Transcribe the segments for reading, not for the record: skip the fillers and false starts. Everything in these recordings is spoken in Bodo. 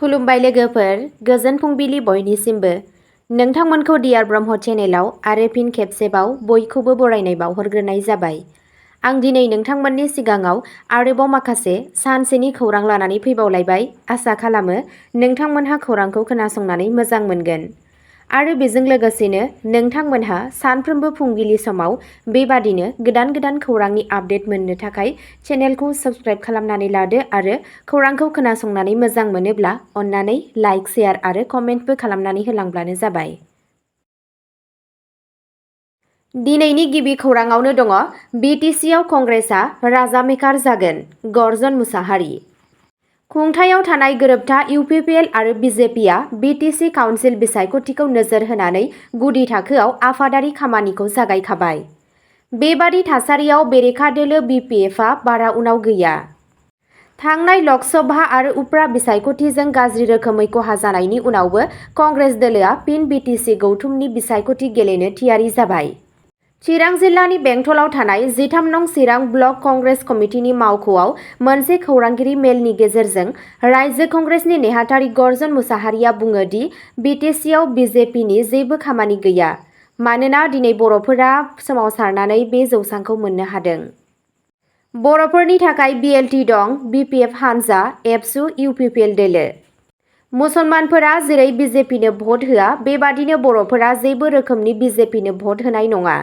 खुलुमबाय लोगोफोर, गोजोन फुंबिलि बयनिसिमबो। नोंथांमोनखौ डियार ब्रह्म चेनेलाव आरो फिन खेबसेबाव बयखौबो बरायनाय बावहरग्रोनाय जाबाय। आं दिनै नोंथांमोननि सिगाङाव आरोबाव माखासे सानसेनि खौरां लानानै फैबावलायबाय। आसा खालामो नोंथांमोनहा खौरांखौ खोनासंनानै मोजां मोनगोन। आरो बेजों लोगोसेनो नोंथांमोनहा सानफ्रोमबो फुंबिलि समाव बेबादिनो गोदान गोदान खौरांनि आपडेट मोननो थाखाय चेनेलखौ साबस्क्राइब खालामनानै लादो आरो खौरांखौ खोनासंनानै मोजां मोनोब्ला अन्नानै लाइक, शेयार आरो कमेन्टबो खालामनानै होलांब्लानो जाबाय। दिनैनि गिबि खौराङावनो दङ BTCआव कंग्रेसआ राजामेकार जागोन, गर्जन मुसाहारि। खुंथायाव थानाय गोरोबथा UPPL आरो BJPआ BTC काउन्सिल बिसायख'थिखौ नोजोर होनानै गुदि थाखोआव आफादारि खामानिखौ जागायखाबाय। बेबादि थासारियाव बेरेखा दोलो BPFआ बारा उनाव गैया। थांनाय लक सभा आरो उफ्रा बिसायख'थिजों गाज्रि रोखोमै खहा जानायनि उनावबो कंग्रेस दोलोआ फिन BTC गौथुमनि बिसायख'थि गेलेनो थियारि जाबाय। चिरां जिल्लानि बेंटलाव थानाय 13 नं चिरां ब्लक कंग्रेस कमिटिनि मावख'आव मोनसे खौरांगिरि मेलनि गेजेरजों रायजो कंग्रेसनि नेहाथारि गर्जन मुसाहारिया बुङो दि BTCआव BJPनि जेबो खामानि गैया, मानोना दिनै बर'फोरा सोमावसारनानै बे जौसांखौ मोननो हादों। बर'फोरनि थाखाय BLT दं, BPF हानजा, एबसु, UPPL दोलो। मुसलमानफोरा जेरै BJPनो भट होआ, बेबादिनो बर'फोरा जेबो रोखोमनि BJPनो भट होनाय नङा।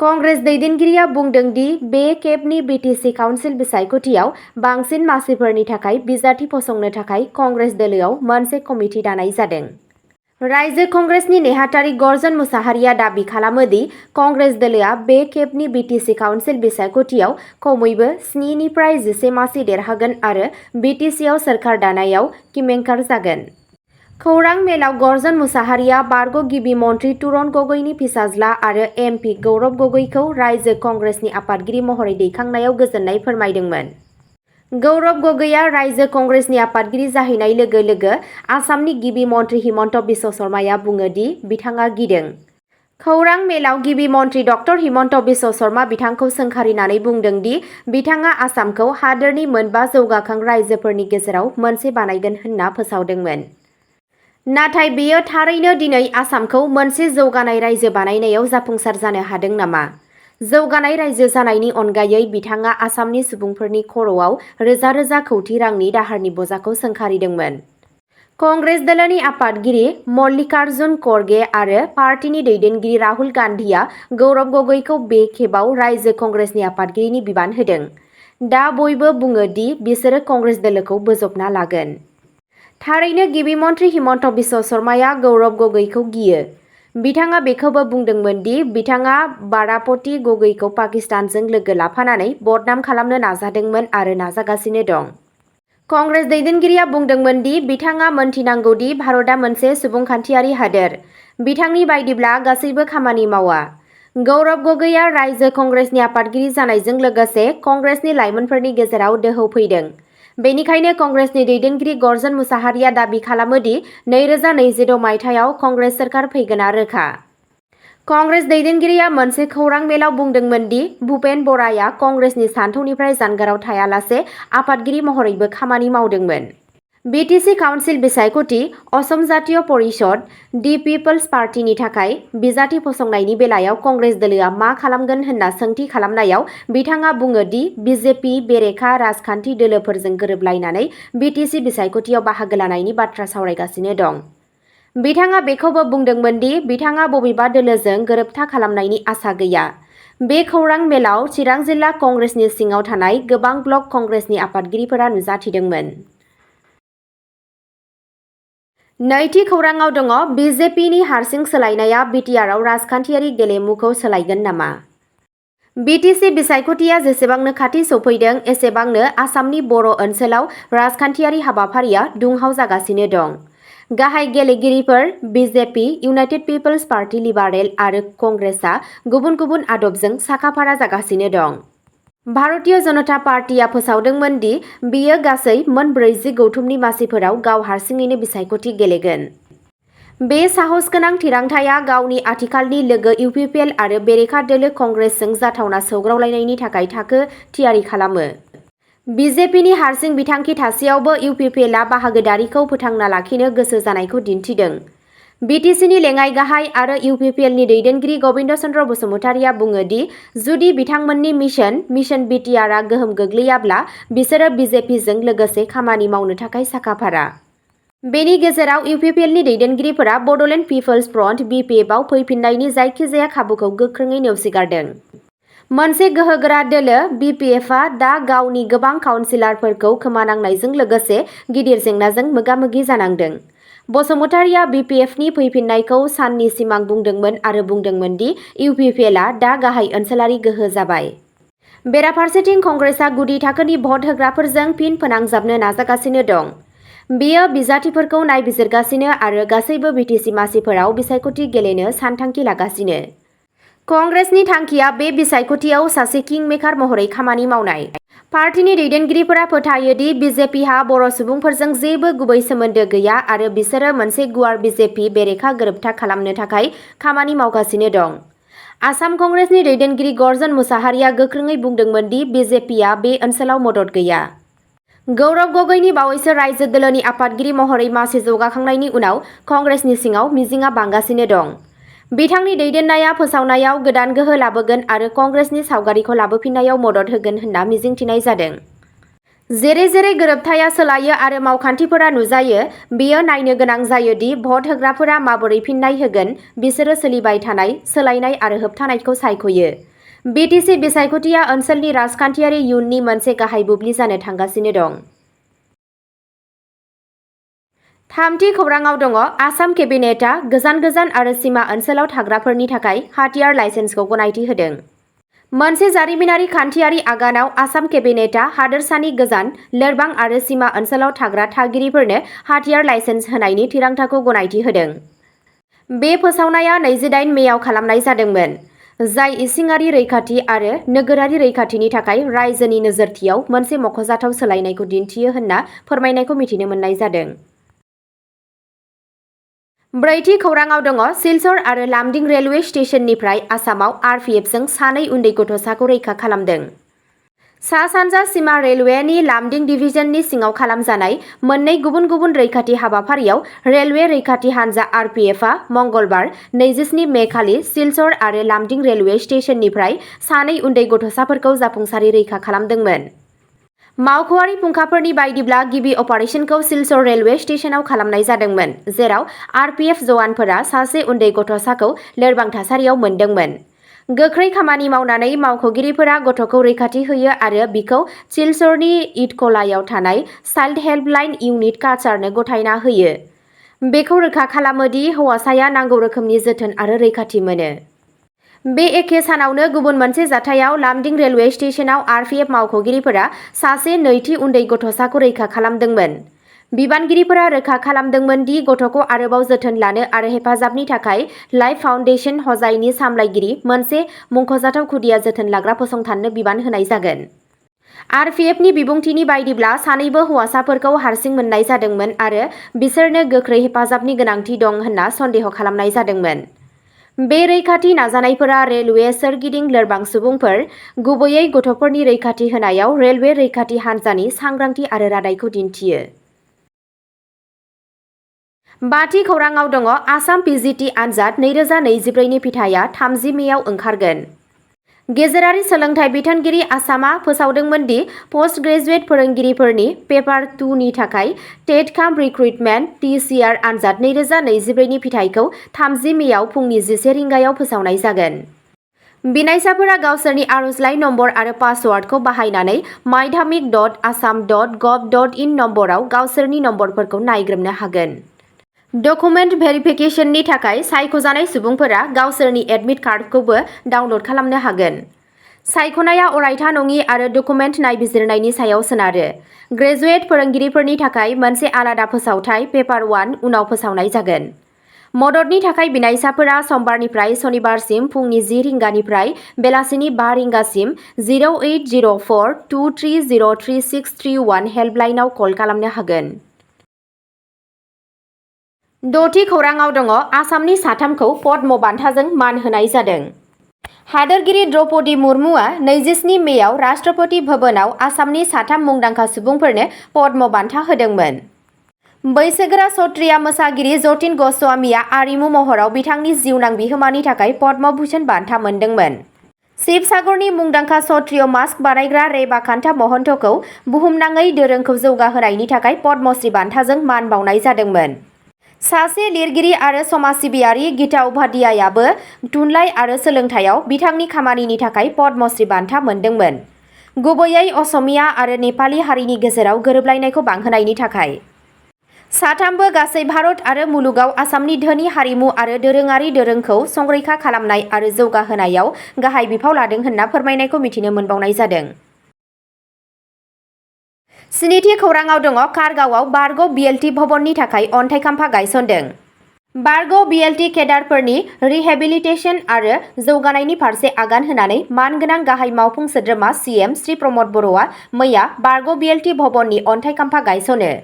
कंग्रेस दैदेनगिरिया बुंदों दि बे खेबनि BTC काउन्सिल बिसायख'थियाव बांसिन मासिफोरनि थाखाय बिजाथि फसंनो थाखाय कंग्रेस दोलोआव मोनसे कमिटि दानाय जादों। रायजो कंग्रेसनि नेहाथारि गर्जन मुसाहारिया दाबि खालामो दि कंग्रेस दोलोआ बे खेबनि BTC काउन्सिल बिसायख'थियाव खमैबो 7 निफ्राय 11 मासि देरहागोन आरो BTCआव सोरखार दानायाव किमेंकार जागोन। खौरां मेलाव गर्जन मुसाहारिया बारग' गिबि मन्थ्रि तुरन गगैनि फिसाज्ला आरो MP गौरब गगैखौ रायजो कंग्रेसनि आफादगिरि महरै दैखांनायाव गोजोननाय फोरमायदोंमोन। गौरब गगैआ रायजो कंग्रेसनि आफादगिरि जाहैनाय लोगो लोगो आसामनि गिबि मन्थ्रि हिमन्त बिश्व शर्माया बुङो दि बिथाङा गिदों। खौरां मेलाव गिबि मन्थ्रि डक्टर हिमन्त बिश्व शर्मा बिथांखौ सोंखारिनानै बुंदों दि बिथाङा आसामखौ हादोरनि मोनबा जौगाखां रायजोफोरनि गेजेराव मोनसे बानायगोन होनना फोसावदोंमोन। नाथाय बेयो थारैनो दिनै आसामखौ मोनसे जौगानाय रायजो बानायनायाव जाफुंसार जानो हादों नामा? जौगानाय रायजो जानायनि अनगायै बिथाङा आसामनि सुबुंफोरनि खर'आव रोजा रोजा कौटि रांनि दाहारनि बजाखौ सोंखारिदोंमोन। कंग्रेस दोलोनि आफादगिरि मल्लिकार्जुन खड़गे आरो पार्टीनि दैदेनगिरि राहुल गान्धीआ गौरब गगैखौ बे खेबाव रायजो कंग्रेसनि आफादगिरिनि बिबान होदों। दा बयबो बुङो दि बिसोरो कंग्रेस दोलोखौ बोजबना लागोन। थारैनो गिबि मन्थ्रि हिमन्त बिश्व शर्माया गौरब गगैखौ गियो। बिथाङा बेखौबो बुंदोंमोन दि बिथाङा बारापति गगैखौ पाकिस्तानजों लोगो लाफानानै बदनाम खालामनो नाजादोंमोन आरो नाजागासिनो दं। कंग्रेस दैदेनगिरिया बुंदोंमोन दि बिथाङा मोनथिनांगौ दि भारतआ मोनसे सुबुंखान्थियारि हादोर। बिथांनि बायदिब्ला गासैबो खामानि मावा। गौरब गगैआ रायजो कंग्रेसनि आफादगिरि जानायजों लोगोसे कंग्रेसनि लाइमोनफोरनि गेजेराव दोहौ फैदों। बेनिखायनो कंग्रेसनि दैदेनगिरि गर्जन मुसाहारिया दाबि खालामो दि 2026 मायथाइयाव कंग्रेस सोरखार फैगोना रोखा। कंग्रेस दैदेनगिरिया मोनसे खौरां मेलाव बुंदोंमोन दि भुपेन बराया कंग्रेसनि सानथौनिफ्राय जानगाराव थायालासे आफादगिरि महरैबो खामानि मावदोंमोन। BTC काउन्सिल बिसायख'थि, असम जातीय परिषद, दि पिपल्स पार्टीनि थाखाय बिजाथि फसंनायनि बेलायाव कंग्रेस दोलोआ मा खालामगोन होनना सोंथि खालामनायाव बिथाङा बुङो दि BJP बेरेखा राजखान्थि दोलोफोरजों गोरोबलायनानै BTC बिसायख'थियाव बाहागो लानायनि बाथ्रा सावरायगासिनो दं। बिथाङा बेखौबो बुंदोंमोन दि बिथाङा बबेबा दोलोजों गोरोबथा खालामनायनि आसा गैया। बे खौरां मेलाव चिरां जिल्ला कंग्रेसनि सिङाव थानाय गोबां ब्लक कंग्रेसनि आफादगिरिफोरा नुजाथिदोंमोन। नैथि खौराङाव दङ BJPनि हारसिं सोलायनाया बिटिआरआव राजखान्थियारि गेलेमुखौ सोलायगोन नामा? BTC बिसायख'थिया जेसेबांनो खाथि सौफैदों एसेबांनो आसामनि बर' ओनसोलाव राजखान्थियारि हाबाफारिया दुंहाव जागासिनो दं। गाहाय गेलेगिरिफोर BJP, इउनाइटेड पिपल्स पार्टी लिबारेल आरो कंग्रेसआ गुबुन गुबुन आदबजों साखाफारा जागासिनो दं। भारतीय जनता पार्टीआ फोसावदोंमोन दि बियो गासै मोन 40 गौथुमनि मासिफोराव गाव हारसिङैनो बिसायख'थि गेलेगोन। बे साहसगोनां थिरांथाया गावनि आथिखालनि लोगो UPPL आरो बेरेखा दोलो कंग्रेसजों जाथावना सौग्रावलायनायनि थाखाय थाखो थियारि खालामो। बिजेपिनि हारसिं बिथांखि थासेयावबो UPPLआ बाहागोदारिखौ फोथांना लाखिनो गोसो जानायखौ दिन्थिदों। BTCनि लेङाइ गाहाय आरो UPPLनि दैदेनगिरि गबिन्द चन्द्र बसुमतारिया बुङो दि जुदि बिथांमोननि मिशन BTRआ गोहोम गोग्लैयाब्ला बिसोरो BJPजों लोगोसे खामानि मावनो थाखाय साखाफारा। बेनि गेजेराव UPPLनि दैदेनगिरिफोरा बड'लेण्ड पिपल्स फ्रन्ट BPFआव फैफिन्नायनि जायखिजाया खाबुखौ गोख्रोङै नेवसिगारदों। मोनसे गोहोगोरा दोलो BPFआ दा गावनि गोबां काउन्सिलरफोरखौ खोमानांनायजों लोगोसे गिदिर जेंनाजों मोगा-मोगि जानांदों। बसुमतारिया BPFनि फैफिन्नायखौ साननि सिमां बुंदोंमोन आरो बुंदोंमोन दि UPPLआ दा गाहाय ओनसोलारि गोहो जाबाय। बेराफारसेथिं कंग्रेसआ गुदि थाखोनि भट होग्राफोरजों फिन फोनांजाबनो नाजागासिनो दं। बेयो बिजाथिफोरखौ नायबिजिरगासिनो आरो गासैबो BTC मासिफोराव बिसायख'थि गेलेनो सानथांखि लागासिनो। कंग्रेसनि थांखिया बे बिसायख'थियाव सासे किंमेकार महरै खामानि मावनाय। पार्टीनि दैदेनगिरिफोरा फोथायो दि BJPहा बर' सुबुंफोरजों जेबो गुबै सोमोन्दो गैया आरो बिसोरो मोनसे गुवार BJP बेरेखा गोरोबथा खालामनो थाखाय खामानि मावगासिनो दं। आसाम कंग्रेसनि दैदेनगिरि गर्जन मुसाहारिया गोख्रोङै बुंदोंमोन दि BJPआ बे ओनसोलाव मदद गैया। गौरव गगৈनि बावैसो रायजो दोलोनि आफादगिरि महरै मासि जौगाखांनायनि उनाव कंग्रेसनि सिङाव मिजिंआ बांगासिनो दं। बिथांनि दैदेननाया फोसावनायाव गोदान गोहो लाबोगोन आरो कंग्रेसनि सावगारिखौ लाबोफिननायाव मदद होगोन होनना मिजिंथिनाय जादों। जेरै गोरोबथाया सोलायो आरो मावखान्थिफोरा नुजायो, बेयो नायनो गोनां जायो दि भट होग्राफोरा माबोरै फिन्नाय होगोन। बिसोरो सोलिबाय थानाय, सोलायनाय आरो होबथानायखौ सायख'यो। BTC बिसायख'थिया ओनसोलनि राजखान्थियारि इयुननि मोनसे गाहाय बुब्लि जानो थांगासिनो दं। थामथि खौरांआव दङ आसाम केबिनेटआ गोजान आरो सिमा ओनसोलाव थाग्राफोरनि थाखाय हाथियार लाइसेन्सखौ गनायथि होदों। मोनसे जारिमिनारि खान्थियारि आगानाव आसाम केबिनेटआ हादोरसानि गोजान, लोरबां आरो सिमा ओनसोलाव थाग्रा थागिरिफोरनो हाथियार लाइसेन्स होनायनि थिरांथाखौ गनायथि होदों। बे फोसावनाया 28 मेआव खालामनाय जादोंमोन, जाय इसिङारि रैखाथि आरो नोगोरारि रैखाथिनि थाखाय रायजोनि नोजोरथियाव मोनसे मख'जाथाव सोलायनायखौ दिन्थियो होनना फोरमायनायखौ मिथिनो मोननाय जादों। ब्रैथि खौरांआव दङ सिलचर आरो लामडिं रेलवे स्टेशननिफ्राय आसामाव RPFजों सानै उन्दै गथ'साखौ रैखा खालामदों। सा-सानजा सीमा रेलवेनि लामडिं डिभिजननि सिङाव खालामजानाय मोननै गुबुन रैखाथि हाबाफारियाव रेलवे रैखाथि हानजा RPFआ मंगलबार 27 मे खालि सिलचर आरो लामडिं रेलवे स्टेशननिफ्राय सानै उन्दै गथ'साफोरखौ जाफुंसारै रैखा खालामदोंमोन। मावख'आरि फुंखाफोरनि बायदिब्ला गिबि अपारेशनखौ सिलचर रेलवे स्टेशनाव खालामनाय जादोंमोन, जेराव RPF जवानफोरा सासे उन्दै गथ'साखौ लोरबां थासारियाव मोनदोंमोन। गोख्रै खामानि मावनानै मावख'गिरिफोरा गथ'खौ रैखाथि होयो आरो बिखौ सिलचरनि इटखलायाव थानाय चाइल्ड हेल्पलाइन इउनिट काचारनो गथायना होयो। बेखौ रोखा खालामो दि हौवासाया नांगौ रोखोमनि जोथोन आरो रैखाथि मोनो। बे एखे सानावनो गुबुन मोनसे जाथायाव लामडिं रेलवे स्टेशनाव RPF मावख'गिरिफोरा सासे नैथि उन्दै गथ'साखौ रैखा खालामदोंमोन। बिबानगिरिफोरा रोखा खालामदोंमोन दि गथ'खौ आरोबाव जोथोन लानो आरो हेफाजाबनि थाखाय लाइफ फाउन्डेशन हजाइनि सामलायगिरि मोनसे मुंख'जाथाव खुदिया जोथोन लाग्रा फसंथाननो बिबान होनाय जागोन। RPFनि बिबुंथिनि बायदिब्ला सानैबो हौवासाफोरखौ हारसिं मोननाय जादोंमोन आरो बिसोरनो गोख्रै हेफाजाबनि गोनांथि दं होनना सन्देह खालामनाय जादोंमोन। बे रैखाथि नाजानायफोरा रेलवे सोरगिदिं लोरबां सुबुंफोर, गुबैयै गथ'फोरनि रैखाथि होनायाव रेलवे रैखाथि हान्जानि सांग्रांथि आरो रादायखौ दिन्थियो। बाथि खौरांआव दङ आसाम PGT आनजाद 2024 नि फिथाइया 30 मेआव ओंखारगोन। गेजेरारि सोलोंथाइ बिथोनगिरि आसामआ फोसावदोंमोन दि पस्ट ग्रेजुएट फोरोंगिरिफोरनि पेपार 2 नि थाखाय टेट रिक्रुटमेन्ट TCR आनजाद 2024 नि फिथाइखौ 30 मेआव फुंनि 11 रिंगायाव फोसावनाय जागोन। बिनायसाफोरा गावसोरनि आर'जलाइ नम्बर आरो पासवार्डखौ बाहायनानै माध्यमिक.assam.gov.in नम्बराव गावसोरनि नम्बरफोरखौ नायग्रोमनो हागोन। डकुमेन्ट भेरिफिकेसननि थाखाय सायख'जानाय सुबुंफोरा गावसोरनि एडमिट कार्डखौबो डाउनल'ड खालामनो हागोन। सायख'नाया अरायथा नङि आरो डकुमेन्ट नायबिजिरनायनि सायाव सोनारो। ग्रेजुएट फोरोंगिरिफोरनि थाखाय मोनसे आलादा फोसावथाय पेपार 1 उनाव फोसावनाय जागोन। मददनि थाखाय बिनायसाफोरा समबारनिफ्राय सनिबारसिम फुंनि 10 रिंगानिफ्राय बेलासिनि 5 रिंगासिम 0804230331 हेल्पलाइनआव कल खालामनो हागोन। द'थि खौरांआव दङ आसामनि साथामखौ पद्म बान्थाजों मान होनाय जादों। हादोरगिरि द्रौपदी मुर्मुआ 27 मेआव राष्ट्रपति भवनाव आसामनि 3 मुंदांखा सुबुंफोरनो पद्म बान्था होदोंमोन। बैसोगोरा सत्रिया मोसागिरि जतिन गस्वामीआ आरिमु महराव बिथांनि जिउनां बिहोमानि थाखाय पद्म भूषण बान्था मोनदोंमोन। शिबसागरनि मुंदांखा सत्रिय मास्क बानायग्रा रेबा कान्ता महन्तखौ बुहुमनाङै दोरोंखौ जौगाहोनायनि थाखाय पद्मश्री बान्थाजों मान बावनाय जादोंमोन। सासे लिरगिरि आरो समाज सिबियारि गीता उपाध्यायाबो थुनलाइ आरो सोलोंथायाव बिथांनि खामानिनि थाखाय पद्मश्री बान्था मोनदोंमोन, गुबैयै असमिया आरो नेपाली हारिनि गेजेराव गोरोबलायनायखौ बांहोनायनि थाखाय। साथामबो गासै भारत आरो मुलुगाव आसामनि धोनि हारिमु आरो दोरोङारि दोरोंखौ संरैखा खालामनाय आरो जौगाहोनायाव गाहाय बिफाव लादों होनना फोरमायनायखौ मिथिनो मोनबावनाय जादों। स्निथि खौराङाव दङ कारगावआव बारग' बिएलटि भवननि थाखाय अन्थाइ खाम्फा गायसनदों। बारग' बिएलटि केडारफोरनि रिहेबिलिटेसन आरो जौगानायनि फारसे आगान होनानै मानगोनां गाहाय मावफुं सोद्रोमा सीएम श्री प्रमद बर'आ मैया बारग' बिएलटि भवननि अन्थाइ खाम्फा गायसनो।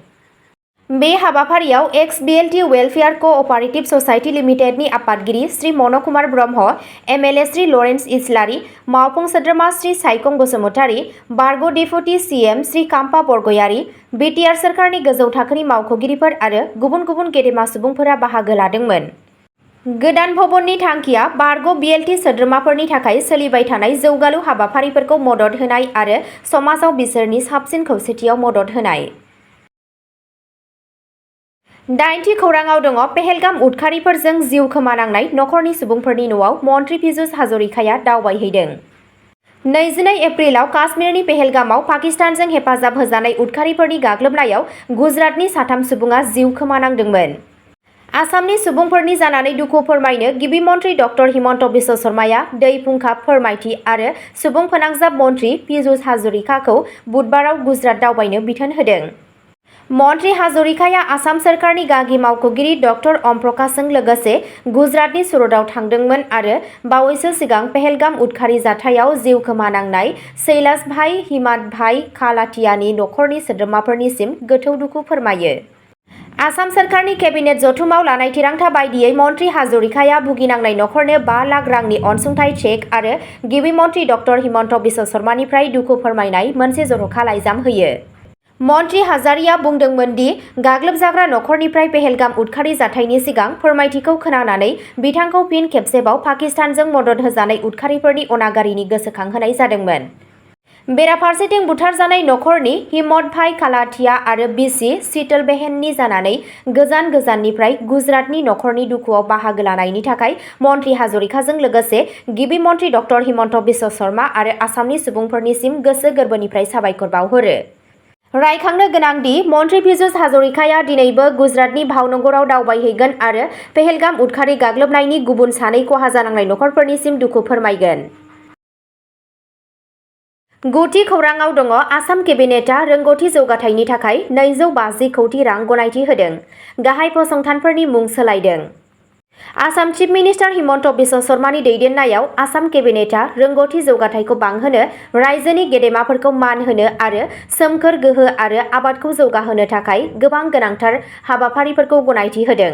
बे हाबाफारियाव एक्स बिएलटि वेलफेयार क'अपारेटिभ ससाइटि लिमिटेडनि आफादगिरि श्री मन कुमार ब्रह्म, एमएलए श्री लरेन्स इस्लारि, मावफुं सोद्रोमा श्री साइखं बसुमतारी, बारग' deputy CM Shri Kampa Borgoyary, BTR सोरखारनि गोजौ थाखोनि मावख'गिरिफोर आरो गुबुन गुबुन गेदेमा सुबुंफोरा बाहागो लादोंमोन। गोदान भवननि थांखिया बारग' बिएलटि सोद्रोमाफोरनि थाखाय सोलिबाय थानाय जौगालु हाबाफारिफोरखौ मदद होनाय आरो समाजाव बिसोरनि साबसिन खौसेथियाव मदद होनाय। 8थि खौराङाव दङ पेहेलगाम उदखारिफोरजों जिउ खोमानांनाय नखरनि सुबुंफोरनि न'आव मन्त्रि पीयूष हाजरिकाया दावबायहैदों। 22 एप्रिलाव काश्मीरनि पेहेलगामाव पाकिस्तानजों हेफाजाब होजानाय उदखारिफोरनि गाग्लोबनायाव गुजरातनि 3 सुबुङा जिउ खोमानांदोंमोन। आसामनि सुबुंफोरनि जानानै दुखु फोरमायनो गिबि मन्त्रि डक्टर हिमन्त बिश्व शर्माया दै फुंखा फोरमायथि आरो सुबुं फोनांजाब मन्त्रि पीयूष हाजरिकाखौ बुधबाराव गुजरात दावबायनो बिथोन होदों। मन्त्रि हाजरिकाया आसाम सोरखारनि गागि मावख'गिरि डक्टर ओम प्रकाशजों लोगोसे गुजरातनि सुरतआव थांदोंमोन आरो बावैसो सिगां पेहेलगाम उदखारि जाथायाव जिउ खोमानांनाय शैलाश भाई हिमात भाई कालातियानि नखरनि सोद्रोमाफोरनिसिम गोथौ दुखु फोरमायो। आसाम सोरखारनि केबिनेट जथुमाव लानाय थिरांथा बायदियै मन्त्रि हाजरिकाया भुगिनांनाय नखरनो 5 लाख रांनि अनसुंथाइ चेक आरो गिबि मन्त्रि डक्टर हिमन्त बिश्व शर्मानिफ्राय दुखु फोरमायनाय मोनसे जर'खा लाइजाम होयो। मन्त्रि हाजारिया बुंदोंमोन दि गाग्लोबजाग्रा नखरनिफ्राय पेहेलगाम उदखारि जाथायनि सिगां फोरमायथिखौ खोनानानै बिथांखौ फिन खेबसेबाव पाकिस्तानजों मदद होजानाय उदखारिफोरनि अनागारिनि गोसोखांहोनाय जादोंमोन। बेराफारसेथिं बुथारजानाय नखरनि हिम्मत भाई कालातिया आरो बिसि शीतलबेहेननि जानानै गोजान गोजाननिफ्राय गुजरातनि नखरनि दुखुआव बाहागो लानायनि थाखाय मन्त्रि हाजरिकाजों लोगोसे गिबि मन्त्रि डक्टर हिमन्त बिश्व शर्मा आरो आसामनि सुबुंफोरनिसिम गोसो गोरबोनिफ्राय साबायखर बावहरो। रायखांनो गोनांदि मन्त्रि पीयूष हाजरिकाया दिनैबो गुजरातनि भावनगराव दावबायहैगोन आरो पेहेलगाम उदखारि गाग्लोबनायनि गुबुन 2 खहा जानांनाय नखरफोरनिसिम दुखु फोरमायगोन। 9थि खौराङाव दङ आसाम केबिनेटआ रोंग'थि जौगाथायनि थाखाय 250 कौटि रां गनायथि होदों, गाहाय फसंथानफोरनि मुं सोलायदों। आसाम चिफ मिनिस्टार हिमन्त बिश्व शर्मानि दैदेननायाव आसाम केबिनेटआ रोंग'थि जौगाथायखौ बांहोनो, रायजोनि गेदेमाफोरखौ मान होनो आरो सोमखोर गोहो आरो आबादखौ जौगाहोनो थाखाय गोबां गोनांथार हाबाफारिफोरखौ गनायथि होदों।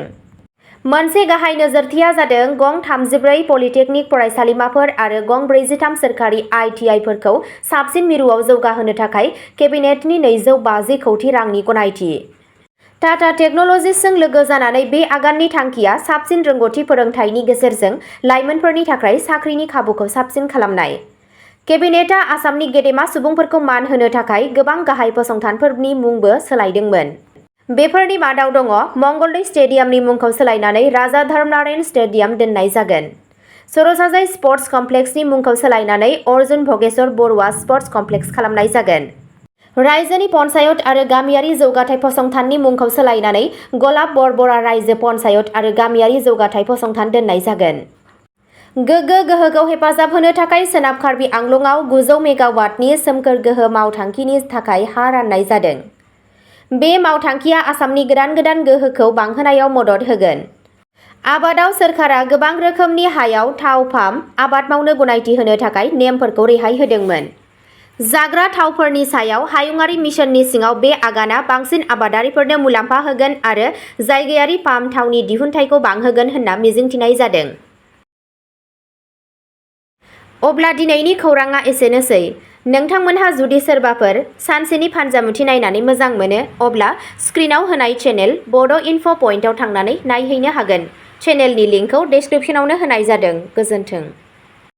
मोनसे गाहाय नोजोरथिया जादों गं 34 पलिटेकनिक फरायसालिमाफोर आरो गं 43 सोरखारि आइटिआइफोरखौ साबसिन मिरुआव जौगाहोनो थाखाय केबिनेटनि 250 कौटि रांनि गनायथि। टाटा टेक्न'लजिसजों लोगो जानानै बे आगाननि थांखिया साबसिन रोंग'थि फोरोंथायनि गेजेरजों लाइमोनफोरनि थाखाय साख्रिनि खाबुखौ साबसिन खालामनाय। केबिनेटआ आसामनि गेदेमा सुबुंफोरखौ मान होनो थाखाय गोबां गाहाय फसंथानफोरनि मुंबो सोलायदोंमोन। बेफोरनि मादाव दङ मंगलदै स्टेडियामनि मुंखौ सोलायनानै राजा धर्मनारायण स्टेडियाम दोननाय जागोन। सर'साजाय स्पर्ट्स कमप्लेक्सनि मुंखौ सोलायनानै अर्जुन भगेश्वर बरुवा स्पर्ट्स कमप्लेक्स खालामनाय जागोन। रायजोनि पन्चायत आरो गामियारि जौगाथाय फसंथाननि मुंखौ सोलायनानै गलाब बरबरा रायजो पन्चायत आरो गामियारि जौगाथाय फसंथान दोननाय जागोन। गोग्गो गोहोखौ हेफाजाब होनो थाखाय सोनाब कार्बि आंलंआव 900 मेगावाटनि सोमखोर गोहो मावथांखिनि थाखाय हा राननाय जादों। बे मावथांखिया आसामनि गोदान गोहोखौ बांहोनायाव मदद होगोन। आबादाव सोरखारा गोबां रोखोमनि हायाव थाव पाम आबाद मावनो गनायथि होनो थाखाय नेमफोरखौ रेहाय होदोंमोन। जाग्रा थावफोरनि सायाव हायुंआरि मिशननि सिङाव बे आगाना बांसिन आबादारिफोरनो मुलाम्फा होगोन आरो जायगायारि पाम थावनि दिहुनथायखौ बांहोगोन होनना मिजिंथिनाय जादों। अब्ला दिनैनि खौराङा एसेनोसै। नोंथांमोनहा जुदि सोरबाफोर सानसेनि फानजामुथि नायनानै मोजां मोनो अब्ला स्क्रिनाव होनाय चेनेल बड' इनफ' पइन्टआव थांनानै नायहैनो हागोन। चेनेलनि लिंकखौ डेस्क्रिप्शनावनो होनाय जादों। गोजोन्थों।